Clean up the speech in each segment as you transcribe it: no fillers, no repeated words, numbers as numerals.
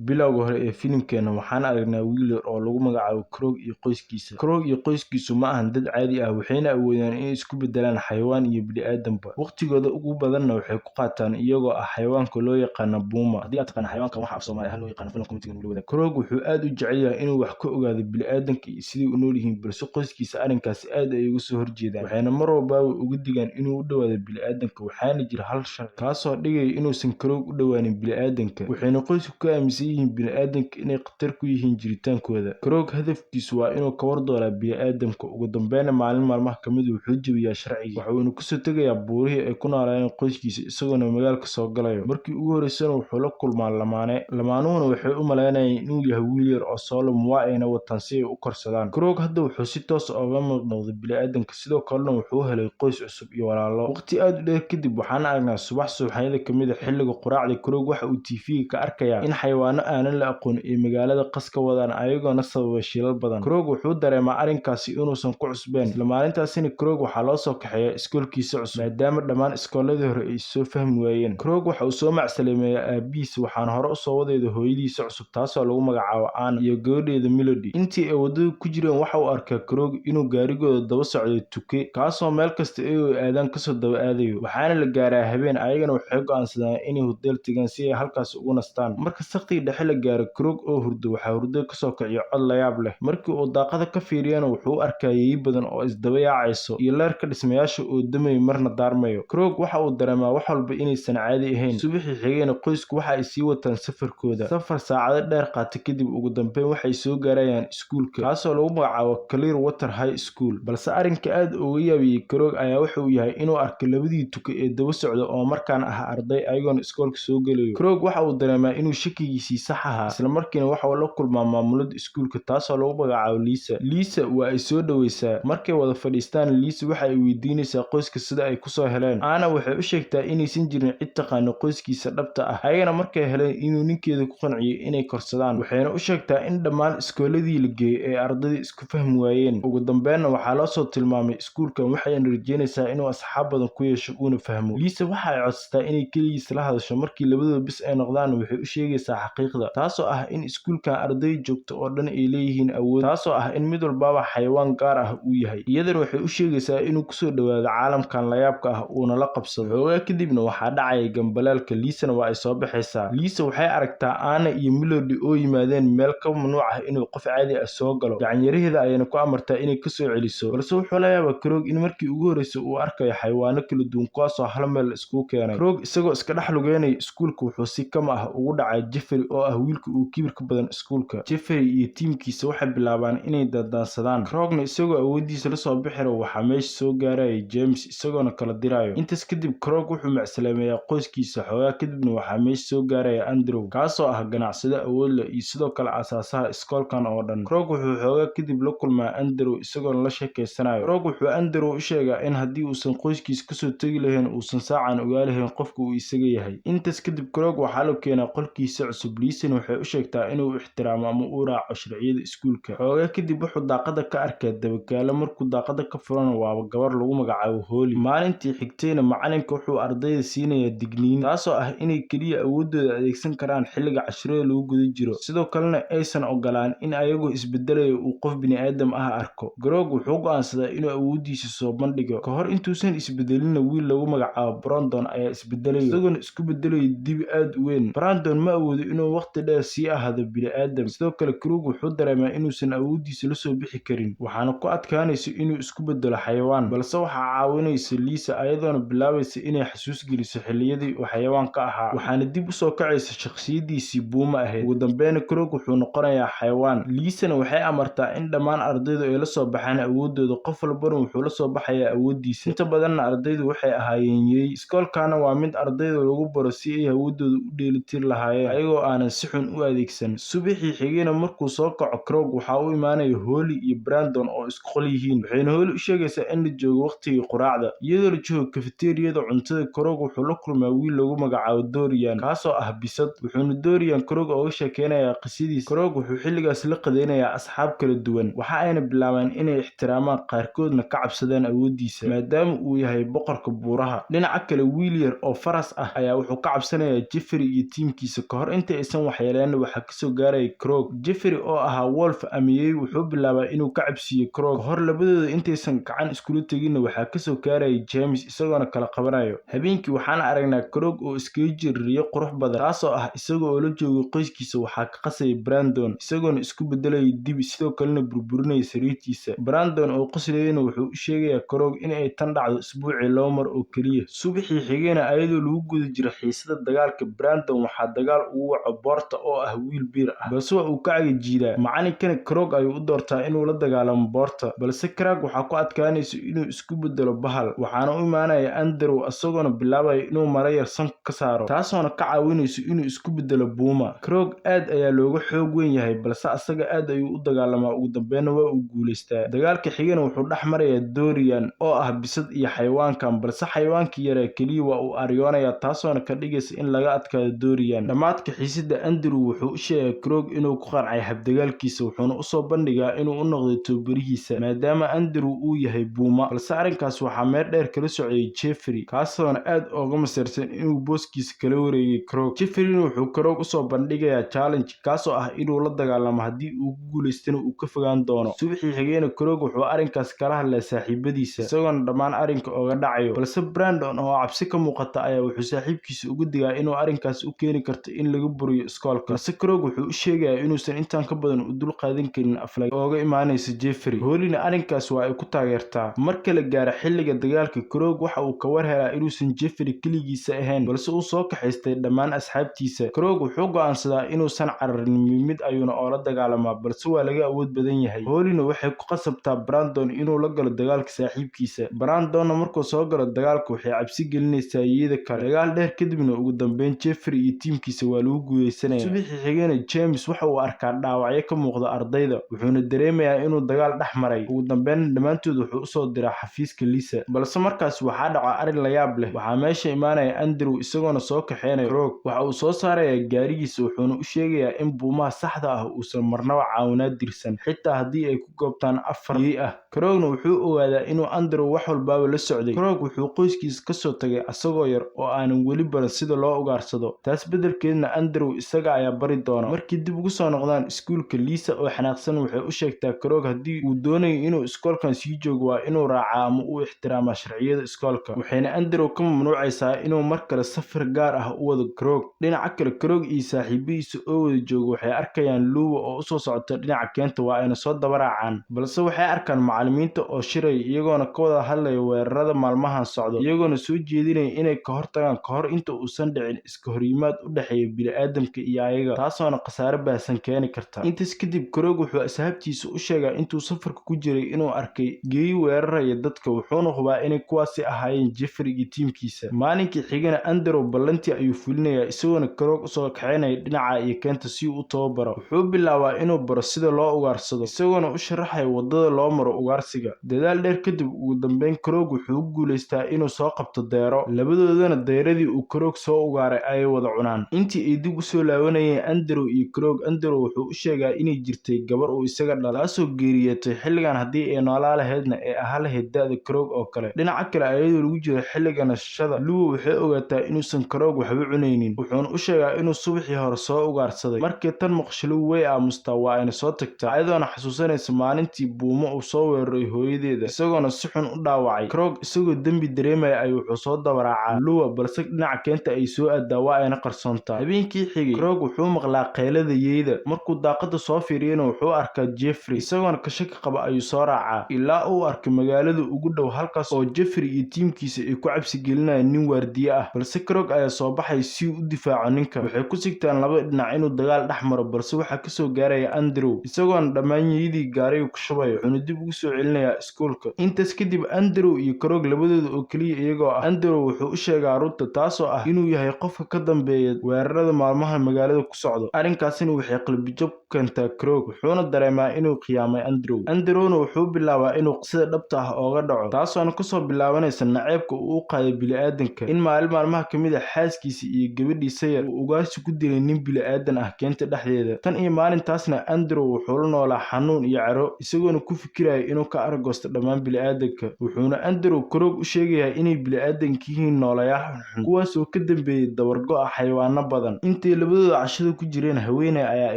Bilowga hore ee filimkeena waxaan aragnaa wiil yar oo lagu magacaabo Krog iyo qoyskiisa. Krog iyo qoyskiisu ma ahan dad caadi ah, waxayna awoodaan inay isku beddelaan xayawaan iyo bini'aadamba. Waqtigooda ugu badanna waxay ku qaataan iyagoo ah xayawaanka loo yaqaan puma. Haddii aad taqaan xayawaankan waxa af Soomaali ahaan loo yaqaan filim comment nagula wadaag. Krog wuxuu aad u jecel yahay inuu wax ka ogaado bini'aadamka iyo siday u nool yihiin, balse qoyskiisa arrinkaasi aad ay uga soo horjeedaan. Waxayna mar walba uga digaan inuu u dhowaado bini'aadamka, waxaana jira hal sharci kaasoo dhigaya inuusan Krog u dhowaanin bini'aadamka. Waxayna qoysku ka aaminsan yihiin bini'aadamka inay khatar ku yihiin jiritaankooda. Krog hadafkiisu waa inuu ka war doono bini'aadamka. Ugu dambeynna maalin maalmaha ka mid ah wuxuu jabiyaa sharcigii, waxa uuna kasoo tegayaa buurihii ay ku noolaayeen qoyskiisa isagoona magaalka soo galayo. Markii ugu horreysayna wuxuu la kulmaa lamaane. Lamaanuhuna waxay u malaynayeen inuu yahay wiil yar oo soo luma, waa ayna wataan si ay u korsadaan. Krog hadda wuxuu si toos ah uga mid noqday bini'aadamka, sidoo kalena wuxuu helay qoys cusub iyo walaalo. Waqti aad u dheer kadib waxaan aragnaa subax subaxyada ka mid ah xilliga quraacda. Krog waxa uu TV-ga ka arkayaa in xayawaano aanan la aqoon ay magaalada qas ka wadaan, ayagoona sababay shilal badan. Krog wuxuu dareemaa arrinkaasi inuusan ku cusbeen. Isla maalintaasina Krog waxaa loo soo kaxeeyaa iskoolkiisa cusub, maadaama dhammaan iskooladii hore ay soo fahmi waayeen. Krog waxa uu soo macsalameeyaa aabihiis, waxaana hore usoo wadayda hooyadiisa cusub taasoo lagu magacaabo Anna iyo gabadheeda Melody. Intii ay waddada ku jireen waxa uu arkaa Krog inuu gaarigooda daba socday tuke, kaasoo meel kasta ay aadaan kasoo daba aadayo. Waxaana la gaaraa habeen, ayagana waxay go'aansadaan inay hudeel tagaan si ay halkaas ugu nastaan. Marka saqtii dhexe la gaaro, Krog oo hurdo waxaa hurdada kasoo kiciya cod la yaab leh. Markii uu daaqada ka fiiriyana wuxuu u arkaa yeey badan oo isdaba yaacayso iyo leerka dhismayaasha oo damayo marna daarmayo. Krog waxa uu dareemaa wax walba inaysan caadi ahayn. Subaxii xigayna qoysku waxa ay sii wataan safarkooda. Safar saacado dheer qaata kadib, ugu dambeyn waxay soo gaarayaan iskuulka, kaasoo lagu magacaabo Clearwater High School. Balse arrinka aad uga yaabiyey Krog ayaa waxa uu yahay inuu arko labadii tuke ee daba socda oo markaan ah arday, ayagoona iskoolka soo gelayo. Krog waxa uu dareemaa inuu shakigiisii sax ahaa, isla markiina waxa uu la kulmaa maamulada iskuulka taasoo lagu magacaabo Lisa. Lisa waa ay soo dhaweysaa. Markay wada fadhiistaan, Lisa waxa ay weydiinaysaa qoyska sida ay kusoo heleen. Anna waxay u sheegtaa inaysan jirin cid taqaano qoyskiisa dhabta ah, ayagana markay heleen inuu ninkeeda ku qanciyay inay korsadaan. Waxayna u sheegtaa in dhammaan iskooladii la geeyay ay ardayda isku fahmi waayeen. Ugu dambeynna waxaa loo soo tilmaamay iskuulkan, waxayna rajeynaysaa inuu asxaab badan ku yeesho uuna fahmo. Lisa waxa ay codsataa inay keligiis la hadasho. Markii labadooda bis ay noqdaan, waxay u sheegaysaa xaqiiqda, taasoo ah in iskuulkan arday joogta oo dhan ay leeyihiin awood, taasoo ah in mid walbaba xayawaan gaar ah uu yahay. Iyadana waxay u sheegaysaa inuu kusoo dhawaado caalamkan layaabka ah uuna la qabsado. Xoogaa kadibna waxaa dhacaya gambaleelka, Lisana waa ay soo baxaysaa. Lisa waxay aragtaa Anna iyo Melody oo yimaadeen meel ka mamnuuc ah inuu qof caadi ah soo galo. Gacanyaraheeda ayayna ku amartaa inay kasoo celiso, balse wuxuu la yaabaa Krog in markii ugu horreysay uu arkayo xayawaano kala duwan kuwaasoo hal meel la iskugu keenay. Krog isagoo iska dhex lugeynaya iskuulka wuxuu si kama ah ugu dhacay Jeffrey oo ah wiilka ugu kibirka badan iskuulka. Jeffrey iyo tiimkiisa waxay bilaabaan inay daandaansadaan. Krogna isagoo awoodiisa la soo bixi rabo waxaa meesha soo gaaraya James isagoona kala dirayo. Intaas kadib Krog wuxuu macsalaameeyaa qoyskiisa. Xoogaa kadibna waxaa meesha soo gaaraya Andrew, kaasoo ah ganacsade awood leh iyo sidoo kale aasaasaha iskoolkan oo dhan. Krog wuxuu xoogaa kadib la kulmaa Andrew isagoona la sheekeysanayo. Krog wuxuu Andrew u sheegaa in haddii uusan qoyskiisa kasoo tegi lahayn uusan saacan ogaa lahayn qofka uu isaga yahay. Intaas kadib Krog waxaa la keenaa qolkiisa cusub. Lisana waxay u sheegtaa inuu ixtiraamo ama uu raaco sharciyada iskuulka. Xoogaa kadib wuxuu daaqada ka arkaa dabakaalo. Markuu daaqada ka furana waaba gabar lagu magacaabo Holly. Maalintii xigtayna macalinka wuxuu ardayda siinayaa digniin, taasoo ah inay kaliya awoodooda adeegsan karaan xilliga casharada lagu guda jiro, sidoo kalena aysan ogolaan in ayagoo isbedelaya uu qof bini'aadam ah arko. Krog wuxuu go'aansadaa inuu awoodiisa soo bandhigo. Ka hor intuusan isbedelinna wiil lagu magacaabo Brandon ayaa isbedelaya, isagoona isku bedelayo dibi aad u weyn. Brandon ma awoodo inuu waqti dheer sii ahaado bini'aadam. Sidoo kale Krog wuxuu dareemaa inuusan awoodiisa la soo bixi karin, waxaana ku adkaanaysa inuu isku bedelo xayawaan, balse waxaa caawinaysa Lisa, ayadoona bilaabaysa inay xasuus geliso xilliyadii uu xayawaanka ahaa, waxaana dib usoo kacaysa shakhsiyadiisii puma ahayd. Ugu dambeynna Krog wuxuu noqonayaa xayawaan. Lisana waxay amartaa in dhammaan ardaydu ay la soo baxaan awoodooda, qof walbana wuxuu la soo baxayaa awoodiisa. Inta badanna ardaydu waxay ahaayeen yeey. Iskoolkana waa mid ardayda lagu baro si ay awoodooda u dheelitiri lahaayeen ayagoo aanan si xun u adeegsan. Subaxii xigayna markuu soo kaco Krog waxaa u imaanaya Holly iyo Brandon oo isku qol yihiin. Waxayna Holly u sheegaysaa in la joogo waqtigii quraacda. Iyadoo la joogo cafeteria-da cuntada, Krog wuxuu la kulmaa wiil lagu magacaabo Dorian, kaasoo ah bisad. Wuxuuna Dorian Krog uga sheekeynayaa qisadiisa. Krog wuxuu xilligaas la qadeynayaa asxaab kala duwan, waxa ayna bilaabaan inay ixtiraamaan, qaarkoodna ka cabsadaan awoodiisa maadaama uu yahay boqorka buuraha. Dhinaca kale, wiil yar oo faras ah ayaa wuxuu ka cabsanayaa Jeffrey iyo tiimkiisa. Ka hor inta aysan aysan waxyeeleenna waxaa kasoo gaaraya Krog. Jeffrey oo ahaa Wolf amiyey wuxuu bilaabaa inuu ka cabsiiyo Krog. Kahor labadooda intaysan gacan iskula teginna waxaa kasoo gaaraya James isagoona kala qabanayo. Habeenkii waxaan aragnaa Krog oo iskaga jira riyo qurux badan, taasoo ah isaga oo la joogo qoyskiisa. Waxaa ka qasaya Brandon isagoona isku bedelaya dibi, sidoo kalena burburinaya sariirtiisa. Brandon oo qoslayana wuxuu u sheegayaa Krog in ay tan dhacdo isbuucii 2 mar oo keliya. Subaxii xigayna ayadoo lagu guda jiro xiisada dagaalka, Brandon waxaa dagaal ugu waco Porter oo ah wiil bir ah, balse waa uu ka cagajiidaa. Macalinkana Krog ayuu u doortaa inuu la dagaalamo Porter, balse Krog waxaa ku adkaanaysa inuu isku bedelo bahal. Waxaana u imaanaya Andrew isagoona bilaabaya inuu maro yar sanka ka saaro, taasoona ka caawinayso inuu isku bedelo Puma. Krog aad ayaa looga xoog weyn yahay, balse asaga aad ayuu u dagaalamaa, ugu dambeynna waa uu guulaystaa. Dagaalka xigana wuxuu dhex marayaa Dorian oo ah bisad iyo xayawaankan, balse xayawaankii yaraa keliya waa uu aryoonayaa, taasoona ka dhigaysa in laga adkaado Dorian. Dhammaadka xiisadda, Andrew wuxuu u sheegay Krog inuu ku qancay habdagaalkiisa, wuxuuna usoo bandhigaa inuu u noqdo tababarihiisa maadaama Andrew uu yahay Puma. Balse arrinkaas waxaa meel dheer kala socday Jeffrey, kaasoona aad uga masayrsan inuu booskiisa kala wareegay Krog. Jeffreyna wuxuu Krog usoo bandhigayaa challenge, kaasoo ah inuu la dagaalamo, haddii uu ku guulaystana uu ka fogaan doono. Subaxii xigayna Krog wuxuu arrinkaas kala hadlay saaxiibadiisa, isagoona dhammaan arrinka oga dhacayo. Balse Brandon oo cabsi ka muuqata ayaa wuxuu saaxiibkiisa uga digaa inuu arrinkaas u keeni karto in laga buriyo iskoolka. Balse Krog wuxuu u sheegayaa inuusan intaan ka badan u dul qaadan karin aflag ooga imaanaysa Jeffrey. Hollyna arrinkaas waa ay ku taageertaa. Marka la gaaro xilliga dagaalka, Krog waxa uu ka war helaa inuusan Jeffrey keligiisa ahayn, balse uu soo kaxaystay dhammaan asxaabtiisa. Krog wuxuu go'aansadaa inuusan cararin, mid ayuuna oola dagaalamaa, balse waa laga awood badan yahay. Hollyna waxay ku qasabtaa Brandon inuu la galo dagaalka saaxiibkiisa. Brandonna markuu soo galo dagaalka waxay cabsi gelinaysaa iyada kale. Dagaal dheer kadibna ugu dambeyn Jeffrey iyo tiimkiisa waa lagu guuleysanaya. Subaxii xigayna James waxa uu arkaa dhaawacyo ka muuqda ardayda, wuxuuna dareemayaa inuu dagaal dhex maray. Ugu dambeyn dhammaantood wuxuu usoo diraa xafiiska Lisa, balse markaas waxaa dhaca arrin la yaab leh. Waxaa meesha imaanaya Andrew isagoona soo kaxeynaya Krog. Waxa uu soo saarayaa gaarigiisa, wuxuuna u sheegayaa in buumaha saxda ah uusan marnaba caawinaad dirsan, xitaa haddii ay ku goobtaan 4 yey ah. Krogna wuxuu ogaadaa inuu Andrew wax walbaaba la socday. Krog wuxuu qoyskiisa kasoo tagay asagoo yar oo aanan weli baran sida loo ugaarsado, taas beddelkeedna Andrew isaga ayaa bari doona. Markii dib ugu soo noqdaan iskuulka, Lisa oo xanaaqsan waxay u sheegtaa Krog haddii uu doonayo inuu iskoolkan sii joogo waa inuu raacaa ama uu ixtiraamaa sharciyada iskoolka. Waxayna Andrew ka mamnuucaysaa inuu mar kale safar gaar ah u wado Krog. Dhinaca kale, Krog iyo saaxiibadiisa oo wada jooga waxay arkayaan Luwa oo usoo socota dhinaca keenta, waa ayna soo daba raacaan, balse waxay arkaan macallimiinta oo shiraya iyagoona ka wada hadlaya weerarada maalmahan socdo, iyagoona soo jeedinaya inay ka hortagaan kahor inta uusan dhicin iska horyimaad u dhexeeya bini'aadamka iyo ayaga, taasoona khasaare baahsan keeni karta. Intaas kadib Krog wuxuu asxaabtiisa u sheegaa intuu safarka ku jiray inuu arkay geeyo weeraraya dadka, wuxuuna hubaa inay kuwaasi ahaayeen Jeffrey iyo tiimkiisa. Maalinkii xigana Andrew ballantii ayuu fulinayaa, isagoona Krog usoo kaxeynaya dhinaca iyo keenta si uu u tababaro. Wuxuu bilaabaa inuu baro sida loo ugaarsado, isagoona u sharaxaya wadada loo maro ugaarsiga. Dadaal dheer kadib ugu dambeyn Krog wuxuu ku guulaystaa inuu soo qabto deero, labadoodana deeradii uu Krog soo ugaaray ayay wada cunaan. Intii ay dib usoo laabanayeen Andrew iyo Krog, Andrew wuxuu u sheegaa inay jirtay gabar uu isaga dhalay, taasoo geeriyootay xilligan, haddii ay noolaa lahaydna ay ahaa lahayd da'da Krog oo kale. Dhinaca kale, ayadoo lagu jiro xilliga nasashada, Luwa waxay ogaataa inuusan Krog waxba cunaynin, wuxuuna u sheegaa inuu subaxii hore soo ugaarsaday. Markii tan maqasho, Luwa way aamustaa, waa ayna soo tagtaa, ayadoona xasuusanaysa maalintii Buumo uu soo weeraray hooyadeeda isagoona si xun u dhaawacay. Krog isagoo dembi dareemaya ayuu wuxuu soo dabaraacaa Luwa, balse dhinaca keenta ay soo aadaa, waa ayna qarsoontaa. Habeenkii xigay Krog wuxuu maqlaa qaylada yeyda. Markuu daaqada soo fiiriyana wuxuu arkaa Jeffrey, isagoona ka shaki qaba ayuu soo raacaa ilaa uu arkay magaalada ugu dhow, halkaas oo Jeffrey iyo tiimkiisa ay ku cabsi gelinayaan nin waardiye ah. Balse Krog ayaa soo baxay si uu u difaaco ninka. Waxay ku sigtaan laba dhinac inuu dagaal dhex maro, balse waxaa kasoo gaaraya Andrew isagoona dhammaan yeydii gaariga ku shubaya, wuxuuna dib ugu soo celinayaa iskuulka. Intaas kadib Andrew iyo Krog labadooda oo keliya iyagoo ah, Andrew wuxuu u sheegaa runta, taasoo ah inuu yahay qofka ka dambeeya weerarada maalmaha magaalada ku socdo. Arrinkaasina waxay qalbijab ku keentaa Krog, wuxuuna dareemaa inuu khiyaamay Andrew. Andrewna wuxuu bilaabaa inuu qisada dhabta ah ooga dhaco, taasoona kasoo bilaabanaysa naceebka uu u qaaday bini'aadanka, in maalin maalmaha ka mid ah xaaskiisa iyo gabadhiisa yar uu ugaarsi ku dilay nin bini'aadan ah keenta dhexdeeda. Tan iyo maalintaasna Andrew wuxuu la noolaa xanuun iyo caro, isagoona ku fikiraya inuu ka argoosto dhammaan bini'aadanka. Wuxuuna Andrew Krog u sheegayaa inay bini'aadanka yihiin noolayaal xunxun, kuwaasoo ka dambeeyay dabargo'a xayawaano badan. Intay Intay labadooda cashada ku jireen, haweeney ayaa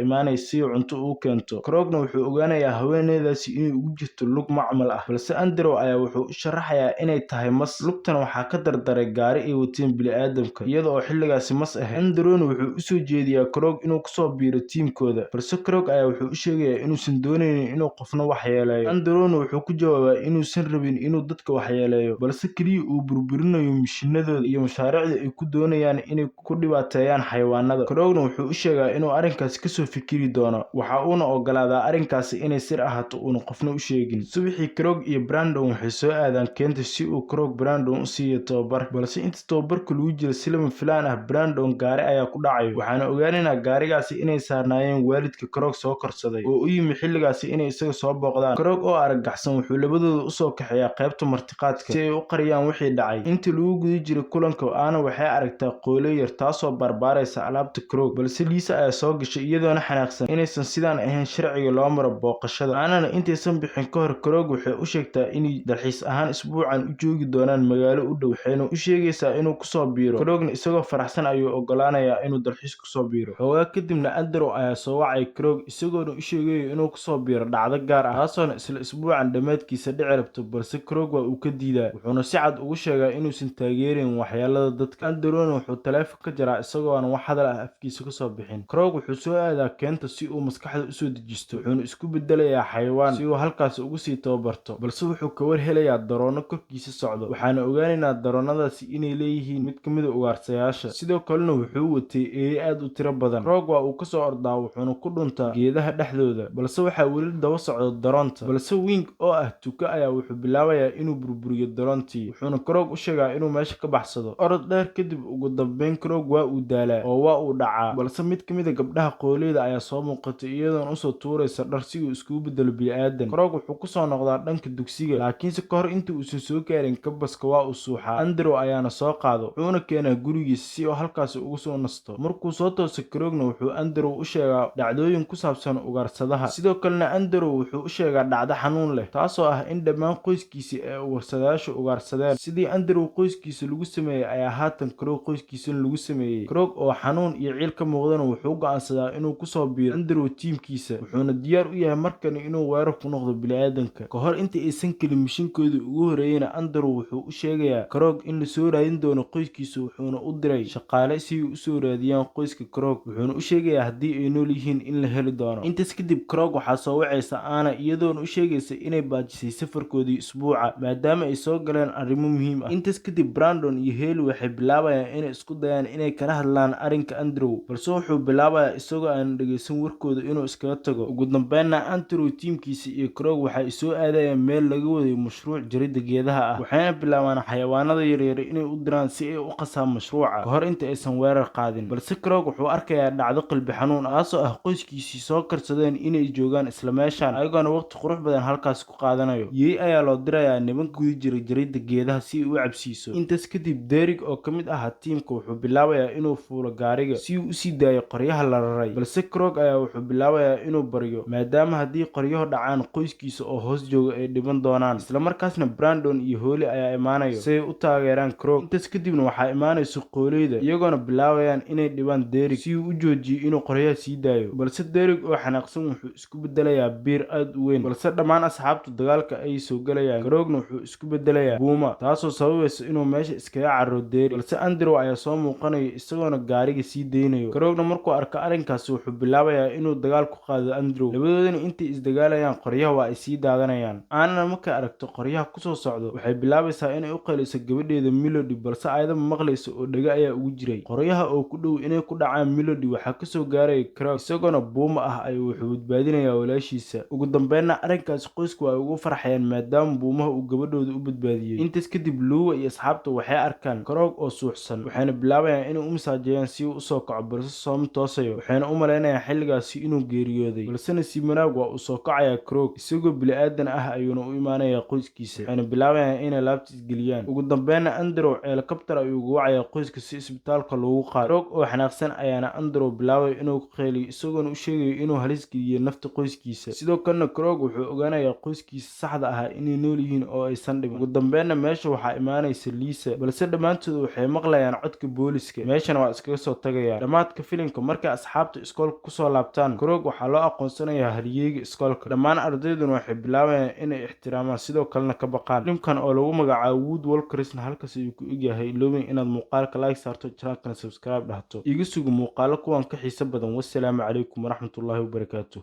imaanaysa si cunto ugu keento. Krogna wuxuu ogaanayaa haweeneydaasi inay ugu jirto lug macmal ah, balse Andrew ayaa wuxuu u sharaxayaa inay tahay mas. Lugtana waxaa ka dardaray gaari ay wateen bini'aadamka, iyada oo xilligaasi mas ahayd. Andrewna wuxuu u soo jeediyaa Krog inuu kusoo biiro tiimkooda, balse Krog ayaa wuxuu u sheegayaa inuusan dooneynin inuu qofna waxyeeleeyo. Andrewna wuxuu ku jawaabaa inuusan rabin inuu dadka waxyeeleeyo, balse kaliya uu burburinayo mishiinadooda iyo mashaariicda ay ku doonayaan inay ku dhibaateeyaan xayawaanada. Krogna wuxuu u sheegaa inuu arrinkaasi kasoo fikiri doono, waxa uuna ogolaadaa arrinkaasi inay sir ahaato uuna qofna u sheegin. Subaxii Krog iyo Brandon waxay soo aadaan keenta si uu Krog Brandon u siiyo tababar, balse inta tababarka lagu jiro si lama filaan ah Brandon gaari ayaa ku dhacayo. Waxaana ogaanaynaa gaarigaasi inay saarnaayeen waalidka Krog soo korsaday oo u yimi xilligaasi inay isaga soo booqdaan. Krog oo argagaxsan wuxuu labadooda usoo kaxeeyaa qaybta martiqaadka si ay u qariyaan wixii dhacay. Intii lagu guda jiray kulanka, Anna waxay aragtaa qoolo yar taasoo barbaaraysa alaabta Krog, balse Lisa ayaa soo gashay iyadoona xanaaqsan inaysan sidaan ahayn sharciga loo maro booqashada. Annana intaysan bixin ka hor, Krog waxay u sheegtaa inay dalxiis ahaan isbuucan u joogi doonaan magaalo u dhow, waxayna u sheegaysaa inuu kusoo biiro. Krogna isagoo faraxsan ayuu ogolaanayaa inuu dalxiis kusoo biiro. Xoogaa kadibna Andrew ayaa soo wacay Krog isagoona u sheegayo inuu kusoo biiro dhacdo gaar ah, taasoona isla isbuucan dhammaadkiisa dhici rabto, balse Krog waa uu ka diidaa, wuxuuna si cad ugu sheegaa inuusan taageerin waxyeelada dadka. Andrewna wuxuu taleefon ka jaraa isagoo aan wax hadal ah afkiisa kasoo bixin. Krog wuxuu soo aadaa keenta si uu maskaxda usoo dejisto, wuxuuna isku bedelayaa xayawaan si uu halkaasi ugu sii tababarto, balse wuxuu ka war helayaa daroono korkiisa socdo. Waxaana ogaanaynaa daroonadaasi inay leeyihiin mid ka mid a ugaarsayaasha, sidoo kalena wuxuu watay eeyo aad u tiro badan. Krog waa uu kasoo ordaa, wuxuuna ku dhuntaa geedaha dhexdooda, balse waxaa weli daba socda daroonta. Balse Wing oo ah tuka ayaa wuxuu bilaabayaa inuu burburiyo daroontii, wuxuuna Krog u sheegaa inuu meesha ka baxsado. Orod dheer kadib, ugu dambeyn Krog waa uu daalaa oo waa uu dhacaa, balse mid ka mid a gabdhaha qooleyda ayaa soo muuqatay iyadoona usoo tuuraysa dhar si uu iskugu bedelo bini'aadan. Krog wuxuu kusoo noqdaa dhanka dugsiga, laakiinse ka hor inta uusan soo gaarin kabaska waa uu suuxaa. Andrew ayaana soo qaado, wuxuuna keenaa gurigiisa si uu halkaasi ugu soo nasto. Markuu soo tooso, Krogna wuxuu Andrew u sheegaa dhacdooyin ku saabsan ugaarsadaha. Sidoo kalena Andrew wuxuu u sheegaa dhacdo xanuun leh, taasoo ah in dhammaan qoyskiisii ay ugaarsadayaashu ugaarsadeen. Sidii Andrew qoyskiisa lagu sameeyey ayaa haatan Krog qoyskiisana lagu sameeyey. Krog oo xanuun iyo ciil ka muuqdana wuxuu go'aansadaa inuu kusoo biiro Andrew tiimkiisa, wuxuuna diyaar u yahay markani inuu weerar ku noqdo bini'aadanka. Ka hor inta aysan kelin mishinkoodii ugu horreeyeyna, Andrew wuxuu u sheegayaa Krog in la soo raadin doono qoyskiisa, wuxuuna u diray shaqaale si ay usoo raadiyaan qoyska Krog, wuxuuna u sheegayaa haddii ay nool yihiin in la heli doono. Intaas kadib Krog waxaa soo wacaysa Anna iyadoona u sheegaysa inay baajisay safarkoodii isbuuca maadaama ay soo galeen arrimo muhiim ah. Intaas kadib Brandon iyo Haley waxay bilaabayaan inay isku dayaan inay kala hadlaan arrinka Andrew, balse wuxuu bilaabayaa isagoo aan dhegeysan warkooda inuu iskaga tago. Ugu dambeynna Andrew tiimkiisa iyo Krog waxay soo aadayaan meel laga wadayo mashruuc jaridda geedaha ah, waxayna bilaabaan xayawaanada yaryar inay u diraan si ay u qasaan mashruuca ka hor inta aysan weerar qaadin. Balse Krog wuxuu arkayaa dhacdo qalbi xanuun ah, taasoo ah qoyskiisii soo karsadeen inay joogaan isla meeshan, ayagoona waqti qurux badan halkaasi ku qaadanayo. Yey ayaa loo dirayaa nimanka guda jira jaridda geedaha si ay u cabsiiso. Intaas kadib Derek oo ka mid ahaa tiimka wuxuu bilaabayaa inuu fuulo gaariga si uu usii daayo qoryaha la raray, balse Krog ayaa wuxuu bilaabayaa inuu baryo maadaama haddii qoryahu dhacaan qoyskiisa oo hoos jooga ay dhiman doonaan. Isla markaasna Brandon iyo Holly ayaa imaanayo si ay u taageeraan Krog. Intaas kadibna waxaa imaanaysa qooleyda, iyagoona bilaabayaan inay dhibaan Derek si uu u joojiyo inuu qoryaha sii daayo, balse Derek oo xanaaqsan wuxuu isku bedelayaa biir aad u weyn, balse dhammaan asxaabtu dagaalka ayay soo galayaan. Krogna wuxuu isku bedelayaa buuma, taasoo sababaysa inuu meesha iskaga cararo Derek, balse Andrew ayaa soo muuqanayo isagoona gaariga sii daynayo. Krogna markuu arko arrinkaasi wuxuu bilaabayaa inuu dagaal ku qaado Andrew. Labadoodana intay isdagaalayaan qoryaha waa ay sii daadanayaan. Annana markay aragto qoryaha kusoo socdo waxay bilaabaysaa inay u qayliso gabadheeda Melody, balse ayada ma maqlayso oo dhega ayaa ugu jiray. Qoryaha oo ku dhow inay ku dhacaan Melody waxaa kasoo gaaraya Krog isagoona buuma ah ayuu wuxuu badbaadinayaa walaashiisa. Ugu dambeynna arrinkaasi qoysku ay ugu farxayaan maadaama buumaha uu gabadhooda u badbaadiyey. Intaas kadib Luwa iyo asxaabta waxay arkaan Krog oo suuxsan, waxayna bilaabayaan inay u masaajeeyaan si uu usoo kaco, balse sooma toosayo, waxayna u malaynayaan xilligaasi inuu geeriyooday. Balse nasiib wanaag waa uu soo kacayaa Krog isagoo bini'aadan ah ayuuna u imaanayaa qoyskiisa, waxayna bilaabayaan inay laabta isgeliyaan. Ugu dambeynna Andrew helikobtar ayuu ugu wacayaa qoyska si isbitaalka loogu qaado. Krog oo xanaaqsan ayaana Andrew bilaabay inuu ku qayliyo isagoona u sheegayo inuu halis geliyay nafta qoyskiisa. Sidoo kalena Krog wuxuu ogaanayaa qoyskiisa saxda ah inay nool yihiin oo aysan dhiman. Ugu dambeynna meesha waxaa imaanaysa Lisa, balse dhammaantood waxay maqlayaan codka booliska, meeshana waa iskaga soo tagayaan. tagayaan. Dhammaadka filimka, markay asxaabta iskoolka kusoo laabtaan, Krog waxaa loo aqoonsanayaa halyeyga iskoolka. Dhammaan ardayduna waxay bilaabayaan inay ixtiraamaan, sidoo kalena ka baqaan. Filimkan oo lagu magacaabo Wood Walkersna halkaas ayuu ku egyahay. Iloobin inaad muuqaalka like saarto, channelkana subscribe dhahto. Iga sugo muuqaalo kuwan ka xiiso badan. Wassalaamu calaykum waraxmatullaahi wabarakaatuh.